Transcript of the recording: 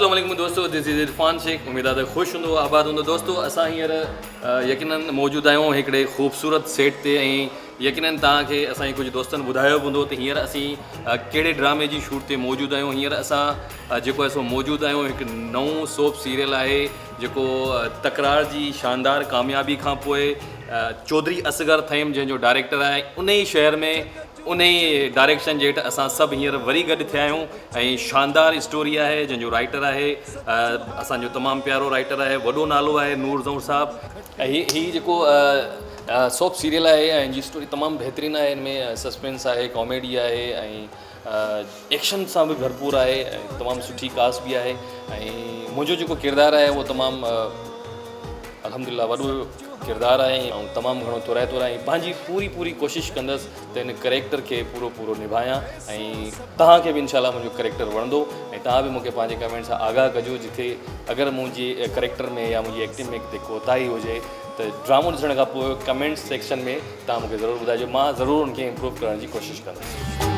السلام عليڪم دوستو دس از عرفان شيخ اميد آ ته خوش هوندو آباد هوندو دوستو اسان هينئر يقينن موجود آهيون هڪڙي خوبصورت سيٽ تي ۽ يقينن توهان کي اسان جي ڪجهه دوستن ٻڌايو به هوندو ته هينئر اسين ڪهڙي ڊرامي جي شوٽ تي موجود آهيون هينئر اسان جيڪو آهي سو موجود آهيون هڪ نئون سوپ سيريل آهي جيڪو تڪرار جي شاندار ڪاميابي کان پوء چوڌري اصغر ٿهيم جنهن جو ڊائريڪٽر آهي ان ئي شهر ۾ ان ئي ڊائريڪشن جي هيٺ اسان سڀ هينئر وري گڏ ٿيا آهيون ۽ شاندار اسٽوري آهي جنهن جو رائيٽر آهي اسان جو تمام پيارو رائيٽر آهي وڏو نالو آهي نور زئور صاحب ۽ هي جيڪو سوپ سيريل آهي ۽ جي اسٽوري تمام بهترين آهي ان ۾ سسپينس آهي ڪاميڊي آهي ۽ ايڪشن سان به ڀرپور آهي ۽ تمام سٺي ڪاسٽ به آهي ۽ منهنجو جيڪو ڪردار آهي اهو تمام الحمدلله وڏو ڪردار آهي ۽ آئون تمام گهڻو ٿورائتو رهان ۽ پنهنجي پوري پوري ڪوشش ڪندس ته ان ڪريڪٽر کي پورو پورو نڀايان ۽ توهان کي به انشاء الله منهنجو ڪريڪٽر وڻندو ۽ توهان به مونکي پنهنجي ڪمينٽ سان آگاهه ڪجو جٿي اگر منهنجي ڪريڪٽر ۾ يا منهنجي ايڪٽنگ ۾ ڪٿي ڪوتاهي هجي ته ڊرامو ڏسڻ کان پوء ڪمينٽس سيڪشن ۾ توهان مونکي ضرور ٻڌائجو مان ضرور ان کي امپروو ڪرڻ جي ڪوشش ڪندس.